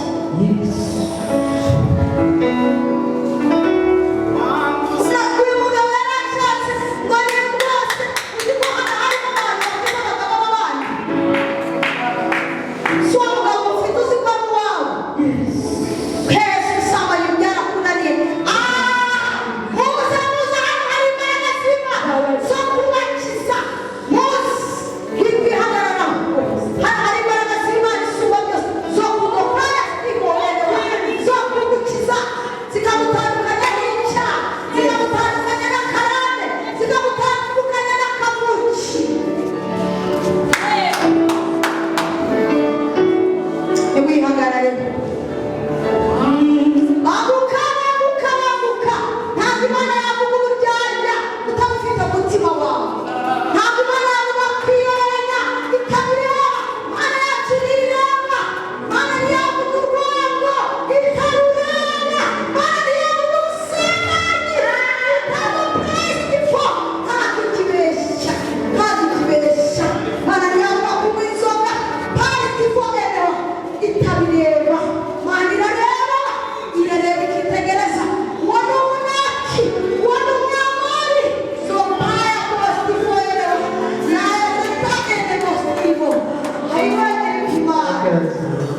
Uyu mugabo yarashatse ngo ni rwose. Uzi ko hano harimo abantu bafite abagabo b'abandi.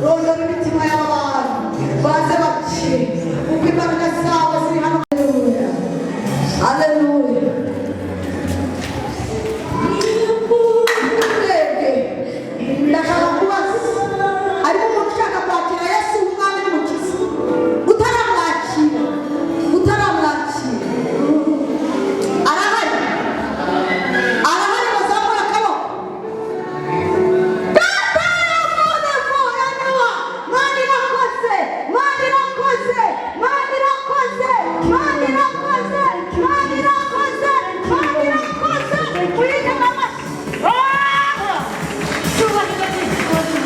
Rondora imitima y'aba bantu baze bakire, kuko imbaraga zawe ziri hano. Haleluya, haleluya. Twebwe ndashaka kubaza, harimo umuntu ushaka kwakira Yesu nk'umwami n'umukiza utaramwakira? Utaramwakira arahari? Arahari? Bazamura akaboko. Data yavuze, Mana irakoze, Mana irakoze, Mana irakoze, Mana irakoze, Mana irakoze, Mana irakoze. Uyitega amashyi. Cyubahiro cy'Imana.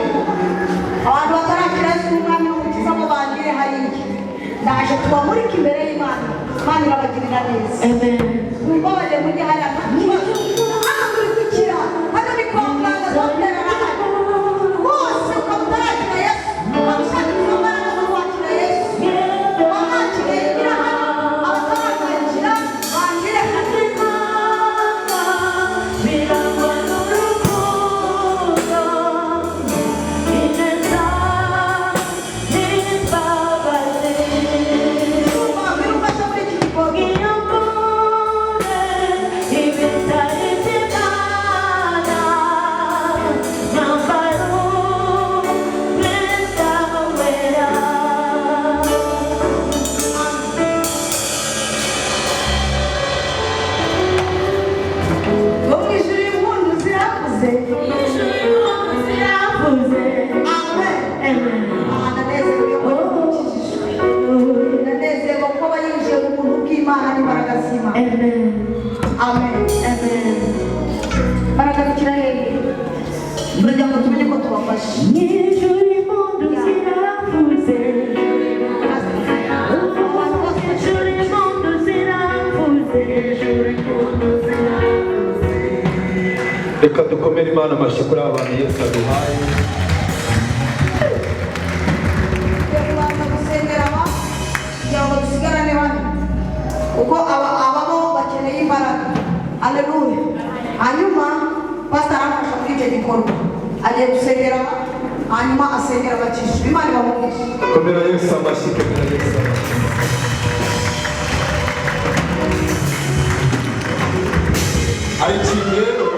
Abantu batarakira Yesu nk'umwami n'umukiza ngo bangire hariya, ndaje tubamurike imbere y'Imana. Imana irabagirira neza. Mumbabarire mujye hariya, nta kibazo. Hano turi gukira, hano ni kwa muganga, dogiteri arahari bose. Ukaba utarakira Yesu, ukaba ushaka izo mbaraga zo kwakira Yesu, wamwakiriye yigira hano. Abataramwakira bangire hano. Birangwa n'urukundo, ineza n'imbabazi. Ngwino umfashe muri iki gikorwa. Iyambure ibitari by'Imana, nyambara umwenda wera. Ngo mu ijuru impundu ziravuze. Ijuru impundu ziravuze. Amen. Amen. Aha ndanezerewe ko dukijijwe, ndanezerewe ko aba yinjiye mu buntu bw'Imana n'imbaraga z'Imana. Amen. Amen. Amen. Imbaraga zikira hehe kugira ngo tumenye ko tubafashe? Ijuru impundu ziravuze. Ijuru impundu ziravuze. Ijuru impundu ziravuze. Reka dukomere Imana amashyi kuri aba bantu Yesu aduhaye. Tugiye kubanza gusengera aba kugira ngo dusigarane bane, kuko aba ababo bakeneye imbaraga. Aleluya. Hanyuma pastor aramfasha muri icyo gikorwa, agiye gusengera aba, hanyuma asengera abakijijwe. Imana ibamugisha. Komera Yesu amashyi, komera Yesu amashyi. Hari ikintu rero,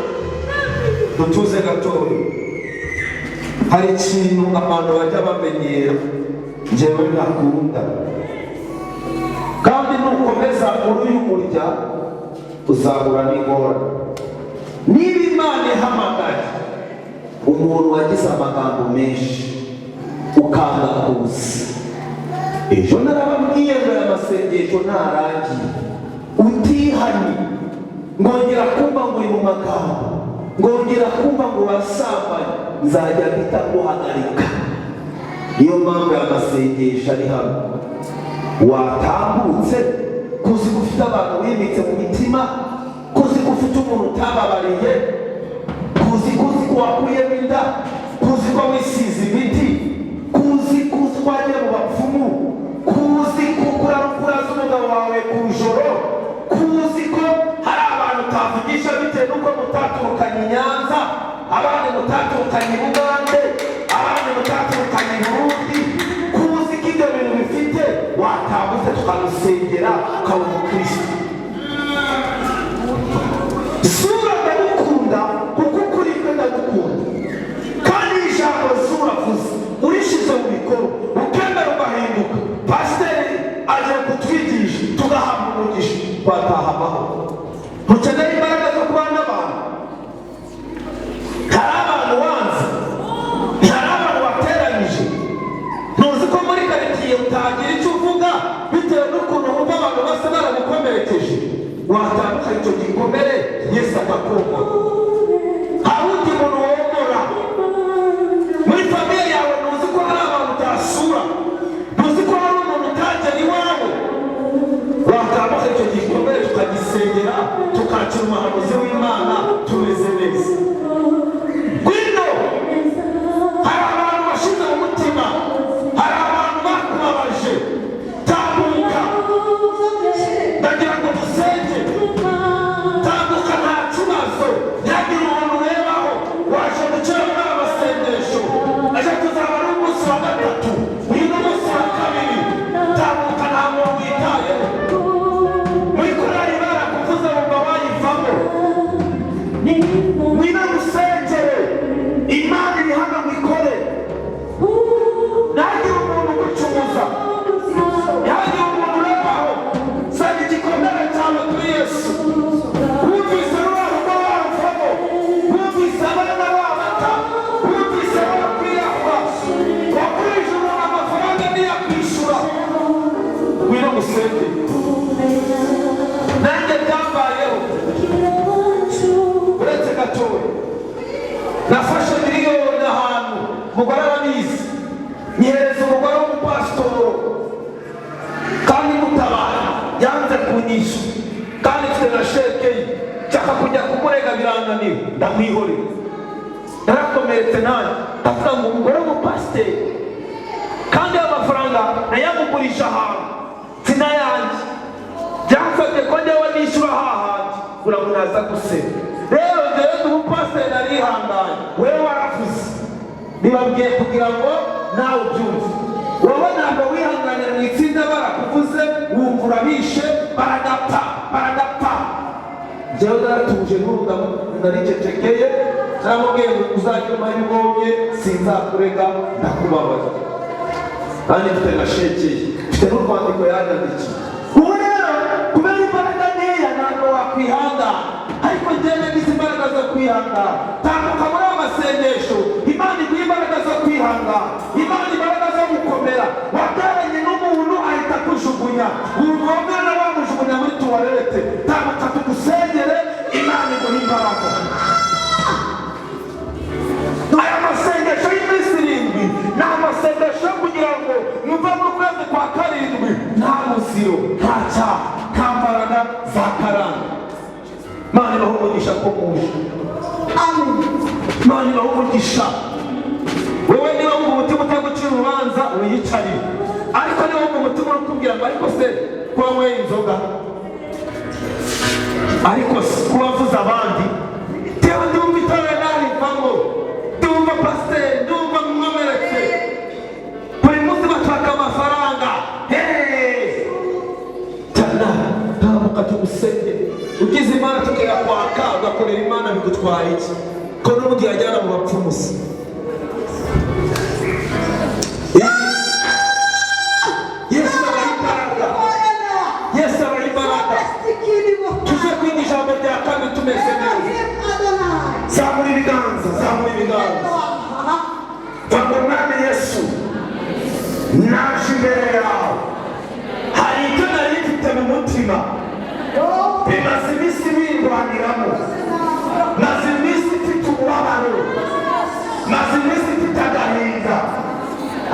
dutuze gatoya. Hari ikintu abantu bajya bamenyera njyewe ntakunda, kandi nukomeza muri uyu murya uzahura n'ingorane. Niba Imana ihamagaye umuntu wagize amagambo menshi ukanga kuza, ejo narababwiye ngo aya masengesho ntarangiye utihanye, ngongera kumva ngo uri mu magambo, ngongera kumva ngo wasambanye, nzajya mpita nguhagarika. Niyo mpamvu aya masengesho ari hano. Watambutse kuzi ko ufite abantu wimitse mu mitima, kuzi ko ufite umuntu utababariye, kuzi ko wakuyemo inda, kuzi ko wisize imiti, kuzi ko wagiye mu bapfumu, kuzi ko kuraza umugabo wawe ku ijoro, kuzi ko hari abantu utavugisha bitewe n'uko mutaturukanye i Nyanza, abandi mutaturukanye i Bugande, abandi mutaturukanye i Burundi, kuzi ko ibyo bintu bifite, watambutse tukagusengera ukaba umukristo. Sura ndagukunda kuko ukuri kwe ndagukunda, kandi ijambo sura avuze urishyize mu bikorwa, ukemera ugahinduka, pasiteri agiye kutwigisha tugahabwa umugisha, twataha amahoro. Ntukeneye imbaraga zo kubana n'abantu. Hari abantu wanze, hari abantu wateranyije. Ntuzi ko muri karitsiye utagira icyo uvuga bitewe n'ukuntu wumva abantu basa baragukomerekeje? Watandukanye icyo gikomere, Yesu akakomora. Hari undi muntu womora muri famille yawe. Ntuzi ko hari abantu utasura? Ntuzi ko hari umuntu utagera iwawe? Watandukanye icyo gikomere tukagisengera, tukakira umuhanuzi w'Imana tumeze neza. Ngwino, hari abantu bashize mu mutima, hari abantu bakubabaje, tambuka, ndagira ngo dusenge. Tambuka. waruvamo. Ngwino ngusengere, Imana iri hano ngo ikore. Ntihagire umuntu ugucumuza, ntihagire umuntu urebaho. Sanga igikomere cyawe kuri Yesu. Wumvise ruriya rugo waruvamo, wumvise abana babata, wumvise bakwiyahura, wagurije umuntu amafaranga ntiyakwishyura, ngwino ngusengere. Nanjye byambayeho. Uretse gatoya, nafashe miliyoni ahantu, umugore arabizi, nyihereza umugore w'umupasitoro kandi mutabara, yanze kunyishyura kandi mfite na sheke ye. Nshaka kujya kumurega birananira, ndamwihorera. Narakomeretse nanjye, ndavuga ngo umugore w'umupasiteri, kandi ayo mafaranga nayamugurisha ahantu sinayanjye, byansabye ko njyewe nishyura hahandi kugira ngo naza guseba. Rero njyewe ndi umupasiteri, narihanganye. Wewe waravuze, nibabwiye kugira ngo nawe ubyumve. Wowe ntabwo wihanganye mu itsinda, barakuvuze wumva urabishe, baragapfa baragapfa. Njyewe naratuje, n'ubu naricecekeye. Naramubwiye ngo uzajye umpa ayo ubonye, sinzakurega, ndakubabaye, kandi mfite na sheke ye, mfite n'urwandiko yanyandikiye. Ubu rero kubera imbaraga nkeya ntabwo wakwihangana, ariko njyewe nagize imbaraga zo kwihangana. Tambuka muri ayo masengesho, Imana iguha imbaraga zo kwihangana, Imana imbaraga zo gukomera. Wabyaranye n'umuntu ahita akujugunya, wumva uwo mwana wamujugunya muri toilette, tambuka tugusengere, Imana iguha imbaraga. Aya masengesho y'iminsi 7 ni amasengesho yo kugira ngo muve mu kwezi kwa karindwi nta muziro, nta cyaha, nta mbaraga za karande. Imana ibahe umugisha ko muje. Imana ibahe umugisha. Wowe niba wumva umutima utagucira urubanza, wiyicarire, ariko niba wumva umutima uri kukubwira ngo ariko se kuba wanyweye inzoga, ariko se kuba wavuze abandi, tewe ndumva itorero narivamo, ndumva pasiteri, ndumva mwomeretse, buri munsi batwaka amafaranga. Hey! Tana tambuka tugusenge. Ugize Imana tukayakwaka ugakorera Imana, bigutwara iki ko n'ubundi yajyana mu bapfumu se? Yesu abaha imbaraga, Yesu abaha imbaraga. Tuje kwiga ijambo rya kabiri tumeze neza. Zamura ibiganza, zamura ibiganza. Vuga: "Mwami Yesu, naje imbere yawe, hari icyo nari mfite mu mutima, bimaze iminsi bindwaniramo, maze iminsi mfite umubabaro, maze iminsi mfite agahinda,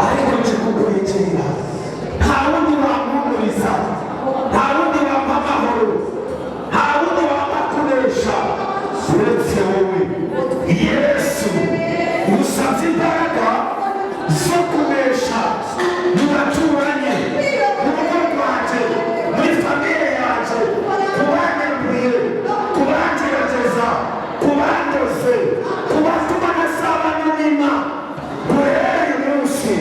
ariko nje kukwegera. Nta wundi wampumuriza, nta wundi wampa amahoro, nta wundi wampa kunesha uretse wowe Yesu. Usabye imbaraga zo kunesha mu baturanyi, mu rugo rwanjye, muri famille yanjye, ku banyambuye, ku bangerageza, ku bandoze, ku batuma ntasabana n'Imana. Guhera uyu munsi,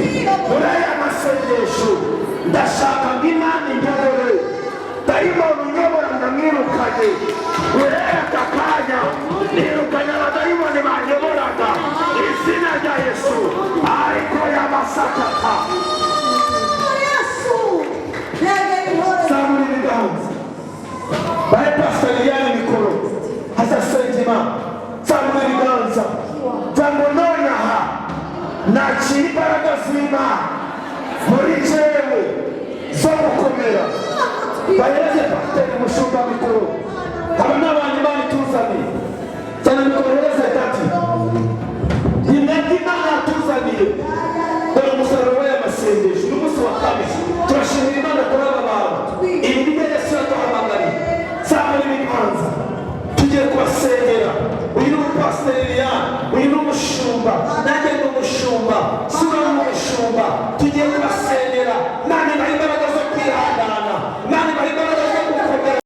muri aya masengesho, ndashaka ngo Imana inyobore. Dayimoni unyobora ndamwirukanye. Guhera aka kanya nirukanye abadayimoni banyoboraga, izina rya Yesu." Ariko yamasakata. Zamura ibiganza, bahe Pastor Liliane mikoro, azasenga Imana. Zamura ibiganza cyangwa nonaha nakira imbaraga z'Imana muri jewe zo gukomera. Bahereze pasiteri umushumba mikoro. Aba ni abantu Imana ituzaniye cyane. Mikoro hereze tati. Ni mwebwe Imana yatuzaniye. Dore umusaruro w'aya masengesho n'umunsi wa kabiri. Turashimira Imana kuri aba bantu. Ibi ni byo Yesu yaduhamagariye. Zamura ibiganza, tugiye kubasengera. Uyu ni umupasiteri Liliane, uyu ni umushumba, nanjye ni umushumba.